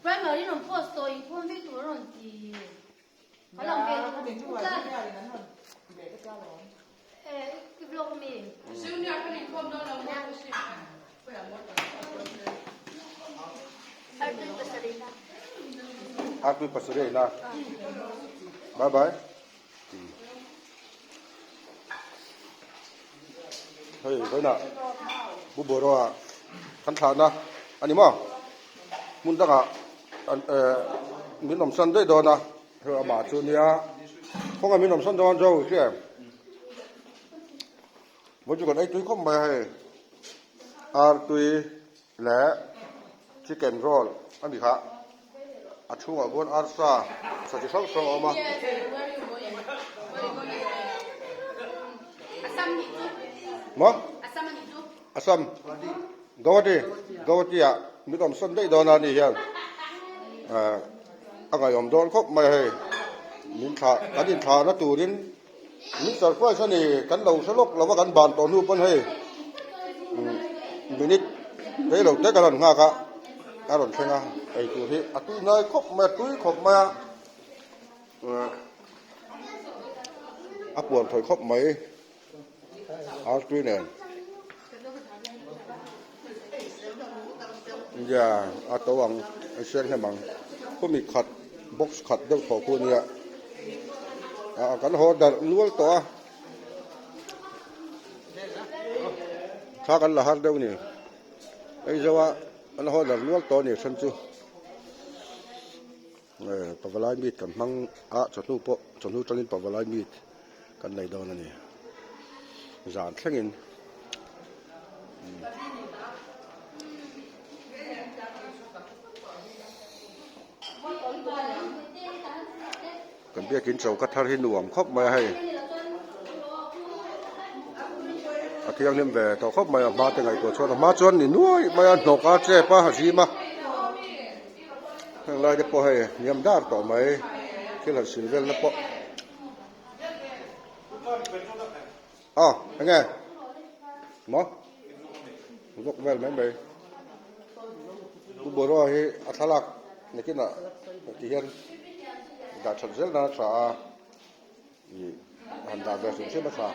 Primary rawn post tawh inkhawm vek tur a rawn ti. Ka lang ve tlat. I vlog mi. Artui pasarih na. Artui pasarih na. Bye bye. Hei vawiinah Pu Bawraw-a kan thlahna a ni maw? Hmun dangah min awmsan daih dawn a, hei amah chu nia khawnga min awmsan dawn zo hria em? Vawiin chu kan ei tui khawp mai a hei, artui leh chicken roll a ni kha. A chhungah khuan arsa sa chi hrang hrang a awm a. Maw? Assam. Guwahati. Guwahati ah mit awm sawn daih dawn a ni hian a ngaihawm dawn khawp mai a hei. Min thlah kan inthlahna turin min surprise a ni kan lo hre lawk lo va kan ban tawh hnu pawn hei minute rei lo te kan rawn nghak a a rawn thleng a ei tur hi a tui ngai khawp mai a tui khawp mai a a puan thawi khawp mai ar tui nen ya a to ang a siang hem ang khumi khat box khat deuh thaw khu ania ah kan haw darh nual tawh a thla kan la har deuh a ni hei zo a kan haw darh nual tawh a ni then chu pavalai meet kan hmang a chawhnu pawh chawhnu tangin pavalai meet kan nei dawn a ni zan thlengin. Kan biakin choka thar hi nuam khawp mai a hei a thianghlim ve tawh khawp mai a hma te ngaihtuah chuan a hma chuan ni nuai mai a hnawk a chep a a zim a heng lai te pawh hei hniam dar tawh mai thil han sil vel na pawh aw enge maw vawk vel mai mai Pu Bawraw hi a thlalak nakinah ti hian dah that zel nan a tha a ih han dah ve hrim hrim a tha.